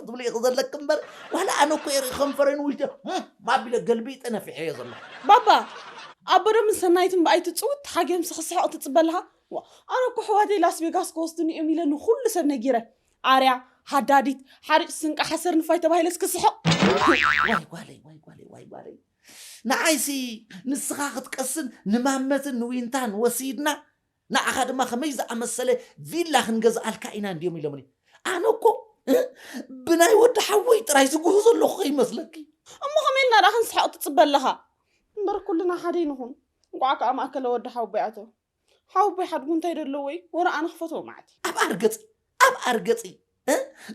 ትብሊ ኢኺ ዘለኪ እምበር ዋላ ኣነ እኮ የርኢ ከንፈረይ ንውሽጢ ማቢለ ገልቢጠ ነፊሐዮ ዘለኹ ባባ ኣቦዶምን ሰናይትን ብኣይ ትፅውት ተሓጊዮም ስኽስሕቕ ትፅበ ኣለኻ ኣነ እኮ ኣሕዋተይ ላስ ቬጋስ ክወስዱኒ እዮም ኢለ ንኹሉ ሰብ ነጊረ ኣርያ ሃዳዲት ሓርጭ ስንቂ ሓሰር ንፋይ ተባሂለስ ክስሕቕ ዋይ ጓለይ ዋይ ጓለይ ዋይ ጓለይ ንዓይሲ ንስኻ ክትቀስን ንማመትን ንዊንታን ወሲድና ንዓኻ ድማ ከመይ ዝኣመሰለ ቪላ ክንገዝኣልካ ኢና እንድዮም ኢሎምኒ ኣነ እኮ ብናይ ወዲ ሓወይ ጥራይ ዝጉህ ዘለኹ ከይመስለኪ እሞ ከመይ ኢልና ደኣ ክንስሕቕ ትፅበ ኣለኻ እምበር ኩልና ሓደ ይንኹን እንቋዕ ከዓ ማእከለ ወዲ ሓወቦይ ኣተወ ሓወቦይ ሓድጉ እንታይ ደለዎ እዩ ወረ ኣነ ክፈትዎ ማዕት ኣብ ኣርገፂ ኣብ ኣርገፂ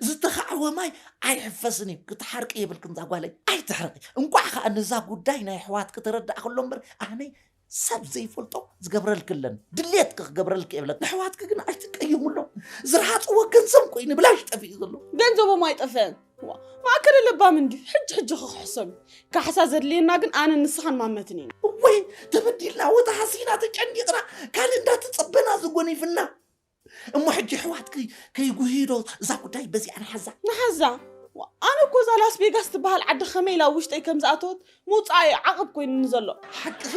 ዝተኻዕወ ማይ ኣይሕፈስን እዩ ክትሓርቂ የብልክን ዛጓለይ ኣይትሕረቂ እንቋዕ ከዓ ነዛ ጉዳይ ናይ ኣሕዋትኪ ተረዳእክሎ እምበር ኣነይ ሰብ ዘይፈልጦ ዝገብረልክለን ድሌትኪ ክገብረልኪ የብለኪ። ንኣሕዋትኪ ግን ኣይትቀይምሎም። ዝረሃፅዎ ገንዘብ ኮይኑ ብላሽ ጠፊኡ ዘሎ። ገንዘቦም ኣይጠፍአን። ዋ፣ ማእከለ ለባም እንድዩ ሕጂ ሕጂ ክኽሕሰሉ። ካሕሳ ዘድልየና ግን ኣነን ንስኻን ማመትን ኢና። እወይ ተበዲልና ወተሃሲና ተጨኒቕና ካልእ እንዳተጸበና ዝጎኒፍና። እሞ ሕጂ ኣሕዋትኪ ከይጉህዩ ዶ እዛ ጉዳይ በዚኣ ንሓዛ? ንሓዛ። ኣነ እኮ እዛ ላስ ቬጋስ ትበሃል ዓዲ ከመይ ኢላ ኣብ ውሽጠይ ከም ዝኣተወት ምውፃእ እዩ ዓቕብ ኮይኑኒ ዘሎ። ሓቅኺ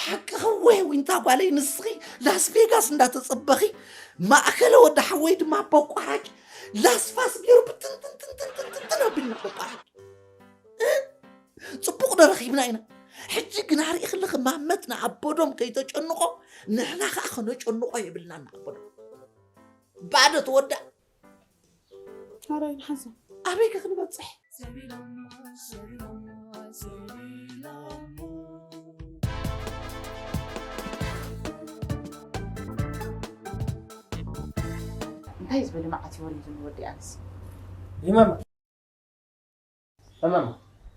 ሓቅኺ ወይ ዊንታ ጓለይ ንስኺ ላስ ቬጋስ እንዳተፀበኺ ማእከለ ወዲ ሓወይ ድማ በቋራጭ ላስፋስ ገይሩ ብትንትንትንትንትንትን ኣቢልና በቋራጭ። ፅቡቕ ዶ ረኺብና ኢና? ሕጂ ግና ርኢኽለኺ ማመት ንኣቦዶም ከይተጨንቖ ንሕና ከዓ ከነጨንቖ የብልናን ንኣቦዶም። ባዶ ተወዳእ። ኣራይ ንሓዛ ኣበይ ከ ክንበፅሕ? እንታይ ዝበለ መዓት እዩ ወሪዱኒ ወዲ ኣንስ ይመማ እመማ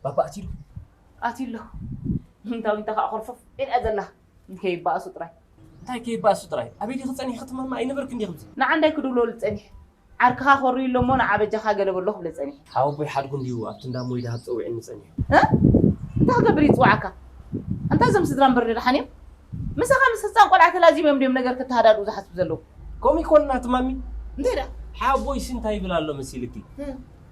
ባባ ኣትዩ ዶ? ኣትዩ ኣሎ። እንታ ዊንታ ከዓ ኮርፈፍ ኢላ ዘላ ከይበኣሱ ጥራይ። እንታይ ከይበኣሱ ጥራይ? ኣበይ ዲኺ ጸኒሕኺ ትመማ ኣይነበርክን ዲኺ ኣብዚ? ንዓ እንታይ ክድውለሉ ጸኒሐ? ዓርክኻ ኮርዩ ኣሎ እሞ ንዓ በጃኻ ገለ በሎ ክብለ ጸኒሐ። ሓወቦይ ሓድጉ እንድዩ ኣብቲ እንዳ ሞይ ደሃብ ጸዊዑኒ ጸኒሑ። እ? እንታይ ክገብር እዩ ዝጽውዓካ? ኣንታ እዞም ስድራ እምበር ደሓን እዮም? ምሳኻ ምስ ህጻን ቆልዓ ተላዚቦም ድዮም ነገር ከተሃዳድኡ ዝሓስቡ ዘለዉ? ከምኡ ይኮንና ትማሚ። እንታይ ደኣ? ሓቦይሲ እንታይ ይብል ኣሎ መሲልኪ?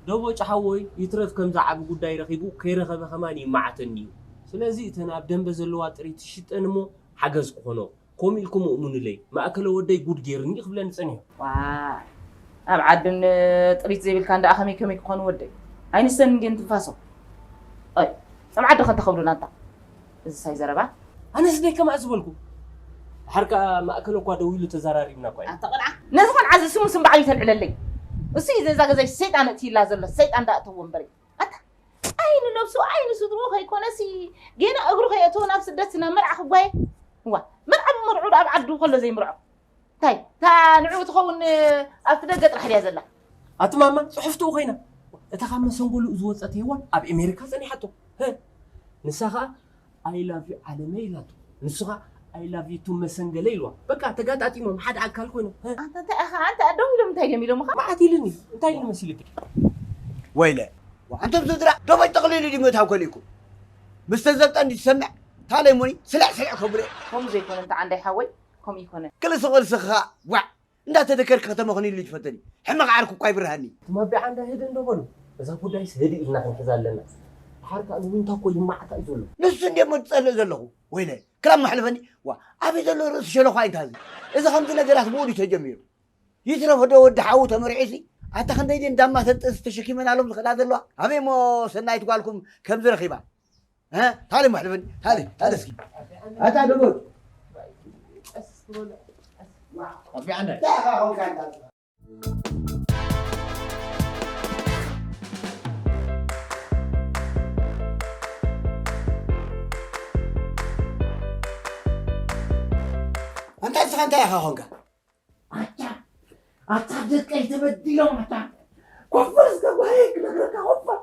ደቦጭ ሓወይ ይትረፍ ከምዚ ዓቢ ጉዳይ ረኺቡ ከይረኸበ ከማን ይመዓተኒ እዩ። ስለዚ እተን ኣብ ደንበ ዘለዋ ጥሪት ይሽጠን እሞ ሓገዝ ክኾኖ። ከምኡ ኢልኩም እእሙኑለይ። ማእከለ ወደይ ጉድ ገይሩኒ ክብለኒ ጸኒሑ። ዋእ ኣብ ዓድን ጥሪት ዘይብልካን ደኣ ከመይ ከመይ ክኾኑ ወደይ? ኣይንስተን እንድየን ትንፋሶም። ኣይ ጸምዓት ዶ ከንታ ከብዱና ኣንታ። እዚ ሳይ ዘረባ ኣነስ ደይ ከማእ ዝበልኩ ድሓር ከኣ ማእከል እኳ ደው ኢሉ ተዘራሪብና እኳ ኢና ኣንታ ቆልዓ ነዚ ቆልዓ እዚ ስሙ ስም ባዕሉ ይተልዕለለይ እሱ እዩ ነዛ ገዛይ ሰይጣን እእትይላ ዘሎ ሰይጣን ዳእተዎ እምበሪ ኣታ ኣይ ንነብሱ ኣይ ንስድርኡ ከይኮነሲ ጌና እግሩ ከየእተወ ናብ ስደት ናብ መርዓ ክጓየ እዋ መርዓ ብመርዑ ኣብ ዓዱ ከሎ ዘይምርዖ እንታይ እታ ንዕኡ ትኸውን ኣብቲ ደገ ጥራሕ ድያ ዘላ ኣቲ ማማ ፅሑፍትኡ ኮይና እታ ካብ መሰንጎልኡ ዝወፀት ሄዋን ኣብ ኤሜሪካ ፀኒሓቶ ህ ንሳ ከዓ I love you ዓለመይ ኢላቶ ንሱ ከዓ I love you too መሰንገለ ኢልዋ በቃ ተጋጣጢሞም ሓደ ኣካል ኮይኖም ህ ኣንተ እንታይ ኢኻ ኣንተ ደው ኢሎም እንታይ ድዮም ኢሎምኻ መዓት ኢሉኒ እንታይ ኢሉ መሲልኪ ወይለ ኣንቶም ስድራ ደቦይ ጠቕሊሉ ድዩ ምእታው ከሊእኩም ምስ ተዘብጠ እንዲ ትሰምዕ ታለይ ሙኒ ስልዕ ስልዕ ከብሎ ከምኡ ዘይኮነ እንተ ዓንዳይ ሓወይ ከምኡ ይኮነ ክልስቕ ልስኻ ዋዕ እንዳተደከርክ ከተመኽንይሉ ይትፈተኒ ሕመቕ ዓርኩ እኳ ይብርሃኒ ትማቢዓ እንዳ ህድእ እንዶ በሉ እዛ ጉዳይስ ህድእ ኢልና ክንሕዛ ኣለና ድሓር ከዓ ንዊንታ እኮ ይማዓታ እዩ ዘሎ ንሱ እንዲሞ ዝጸልእ ዘለኹ ወይለ ክላም መሕልፈኒ ዋ ኣበይ ዘሎ ርእሲ ሸለኳ ይንታዚ እዚ ከምዚ ነገራት ብኡ ድዩ ተጀሚሩ ይትረፍ ዶ ወዲ ሓዉ ተመሪዑሲ ኣታ ክንደይ ድየን ዳማ ተንጥስ ተሸኪመናሎም ዝኸዳ ዘለዋ ኣበይ እሞ ሰናይት ጓልኩም ከምዚ ረኺባ ታሊ ማሕለፈኒ ታሊ ታሊ እስኪ ኣታ ደሞት ኣንታ ንስኻ እንታይ ኢኻ ኾንካ ኣታ ኣታ ደቀይ ተበዲሎም ኣታ ኮፈር እስከ ጓየ ክነግረካ ኮፈር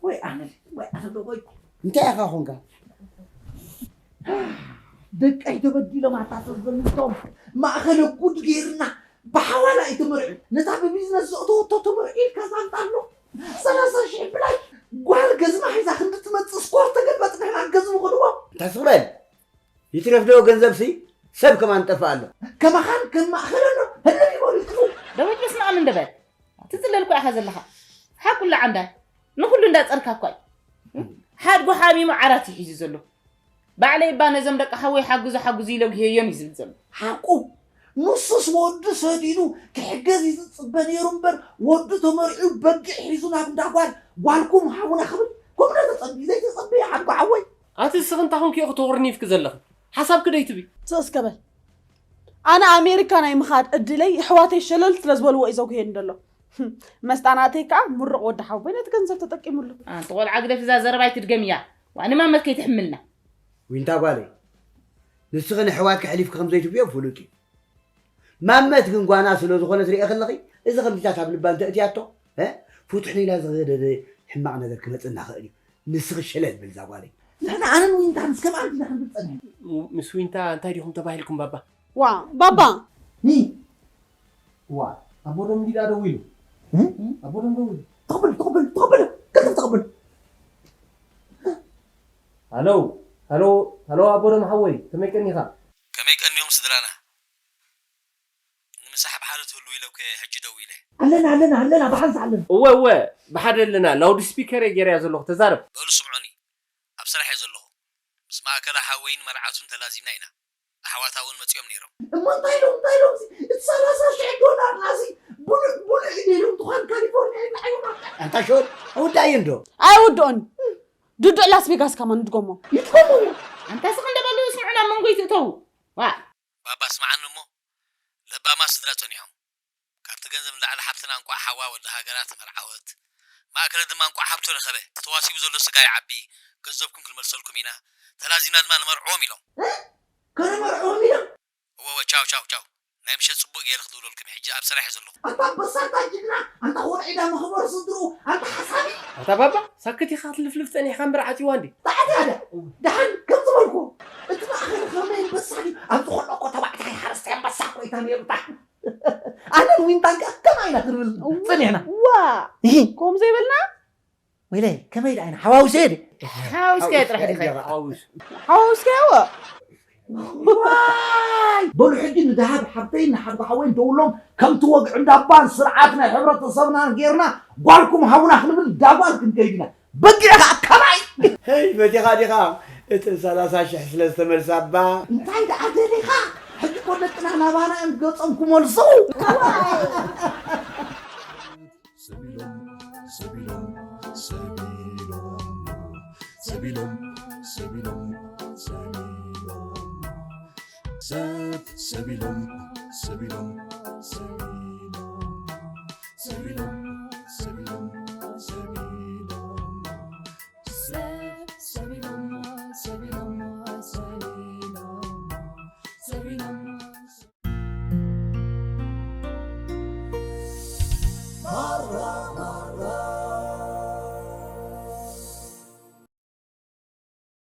ወይ ኣነ ወይ ኣነ ወይ እንታይ ኢኻ ኾንካ ደቀይ ተበዲሎም ኣታ ተዘሚቶም ማእኸለ ጉድ ገይርና ብሓዋላ እዩ ተመርዑ ነታ ብቢዝነስ ዘእተወቶ ተመርዑ ኢልካ ዛንጣ ኣሎ ሰላሳ ሺሕ ብላይ ጓል ገዝማ ሒዛ ክንዲ ትመፅእ ስኮር ተገልበጥና ኢና ገዝሙ ክድዎ እንታይ ስኽበል ይትረፍ ዶ ገንዘብሲ ሰብ ከማን ጠፍእ ኣሎ። ከማኻን ከም ማእኸለኖ ህልም ይበሉ ይጥፉ። ደዊት ምስማዕ ምን ድበል ትዝለል እኳ ኢኻ ዘለኻ ሓቁላ ዓንዳይ ንኹሉ እንዳፀርካ እኳ እዩ ሓድጉ ሓሚሙ ዓራት እዩ ሒዙ ዘሎ ባዕለይ እባ ነዞም ደቂ ሓወይ ሓግዙ ሓግዙ ኢለ ጉሄዮም እዩ ዝብል ዘሎ ሓቁ ንሱስ ወዱ ሰዲዱ ክሕገዝ እዩ ዝፅበ ነይሩ እምበር ወዱ ተመሪዑ በጊዕ ሒዙ ናብ እንዳጓል ጓልኩም ሃቡና ክብል ከምኡ ዶ ተፀብዩ ዘይተፀበየ ሓድጉ ሓወይ ኣቲ እስኺ እንታይ ኮንኪ ኢኺ ተወርኒፍኪ ዘለኺ? ሓሳብኪ ዶ ኣይትቢ? ስቕ እስከ በል። ኣነ ኣሜሪካ ናይ ምኻድ ዕድለይ የሕዋተይ ሸለል ስለ ዝበልዎ እዩ ዘጉህየኒ ዘሎ። መስጣን ኣተይ ከኣ ምሩቕ ወዲ ሓወይ ነቲ ገንዘብ ተጠቂምሉ። ኣንቲ ቆልዓ ግደፊ እዛ ዘረባ ኣይትድገምያ። ዋእ ንማመት ከይትሕምልና። ዊንታ ጓለይ ንስኺ ንኣሕዋትኪ ኣሕሊፍኪ ከም ዘይትህብዮም ፍሉጥ እዩ። ማመት ግን ጓና ስለ ዝኾነት ርእየ ከለኺ እዚ ከምዚታት ኣብ ልባ እንተ እትያቶ ፍቱሕ ሌላ ዝገደደ ሕማቕ ነገር ክመጽና ኽእል እዩ። ንስኺ ሸለል በሊ እዛ ጓለይ። ንሕና ኣነን ዊንታን እስከ መዓልቲ ኢና ክንብል ጸኒሕና። ም- ምስ ዊንታ እንታይ ዲኹም ተባሂልኩም ባባ? ዋ ባባ ኒ ዋ ኣቦዶም እንዲዳ ደዊሉ ኣቦዶም ደዊሉ ተቐበል ተቐበል ተቐበል ቀልጥፍ ተቐበል። ሃሎ ሃሎ ሃሎ ኣቦዶም ሓወይ ከመይ ቀኒኻ? ከመይ ቀኒኹም ስድራና? ንምሳሕ ብሓደ ትህልዉ ኢለ እኮ ሕጂ ደው ኢለ። ኣለና ኣለና ኣለና ብሓንሳ ኣለና። እወ እወ ብሓደ ኣለና። ላውድ ስፒከር እየ ገይረያ ዘለኹ ተዛረብ። በሉ ስምዑኒ፣ ኣብ ስራሕ እየ ዘለኹ። ምስ ማእከለ ሓወይን መርዓቱን ተላዚምና ኢና። ኣሕዋታ እውን መጺኦም ነይሮም። እሞ እንታይ ኢሎም እንታይ ኢሎም እቲ ሰላሳ ሽሕ ዶላር ናዚ ብሉዕ ብሉዕ ኢሉ ኢሎም ትኳን ካሊፎርኒያ ይብላዕ እዮም። ኣንታ ሾል ኣውዳእዮ እንዶ ኣይውድኦን ድዱዕ ላስ ቬጋስ ከማን ድጎሞ ይትኮምዎ ኣንታ ስኽ እንደበሉ ስምዑ ናብ መንጎ ይትእተዉ ዋ ባባ ስምዓኒ እሞ ለባማት ስድራ ጸኒሖም። ካብቲ ገንዘብ ንላዕሊ ሓብትና እንቋዕ ሓዋ ወዲ ሃገራ ተመርዓወት። ማእከለ ድማ እንቋዕ ሃብቱ ረኸበ። እቲ ተዋሲቡ ዘሎ ስጋ ይዓቢ። ገንዘብኩም ክንመልሰልኩም ኢና። ተላዚምና ድማ ንመርዕዎም ኢሎም። ከነመርዕዎም ኢና። እወ እወ ቻው ቻው ቻው። ናይ ምሸት ጽቡቕ ገይረ ክድውለልኩም እየ። ሕጂ ኣብ ስራሕ እየ ዘለኹ። ኣታ ኣንበሳ ኣታ ጅግና ኣንታ ኮርዒዳ መኽበር ስድርኡ ኣንታ ሓሳቢ። ኣታ ባባ ሳክት ኢኻ ክትልፍልፍ ጸኒሕካ እምበር ዓጽይዋ እንድዩ። ተዓጽያ ድያ ደሓን ከም ዝበልኩ እቲ ማእኸል ከመይ ኣንበሳ ድዩ ኣብዚ ከሎ እኮ ተባዕታይ ሓረስታይ ኣንበሳ እኮ እዩ ተነይሩ። ኣነን ዊንታን ከኣ ከምኣ ኢና ክንብል ጸኒሕና። ዋ ከምኡ ዘይበልና ወይለይ ከመይ ደኣ ኢና ሓዋውሰዮ ድዩ? ሓዋውስካዮ ጥራሕ ዲኻ? ሓዋውስ ሓዋውስካዮ ዋይ በሉ ሕጂ ንደሃብ ሓብተይን ንሓብቲ ሓወይን ደውሎም ከምቲ ወግዒ እንዳባን ስርዓት ናይ ሕብረተሰብናን ጌርና ጓልኩም ሃቡና ክንብል ዳጓል ክንከይድ ኢና። በጊዕ ከዓ ከማይ ሄይ ፈቲኻ ዲኻ እተን ሰላሳ ሽሕ ስለ ዝተመልሳ እባ እንታይ ደኣ ደሊኻ ሕጂ እኮ ደቅና ናባና እዮም ገጾም ክመልሱ። ሰቢሎም ሰቢሎም ሰቢሎም ሰቢሎም ሰቢሎም ሰቢሎም ሰብ ሰቢሎም ሰቢሎም ሰቢሎም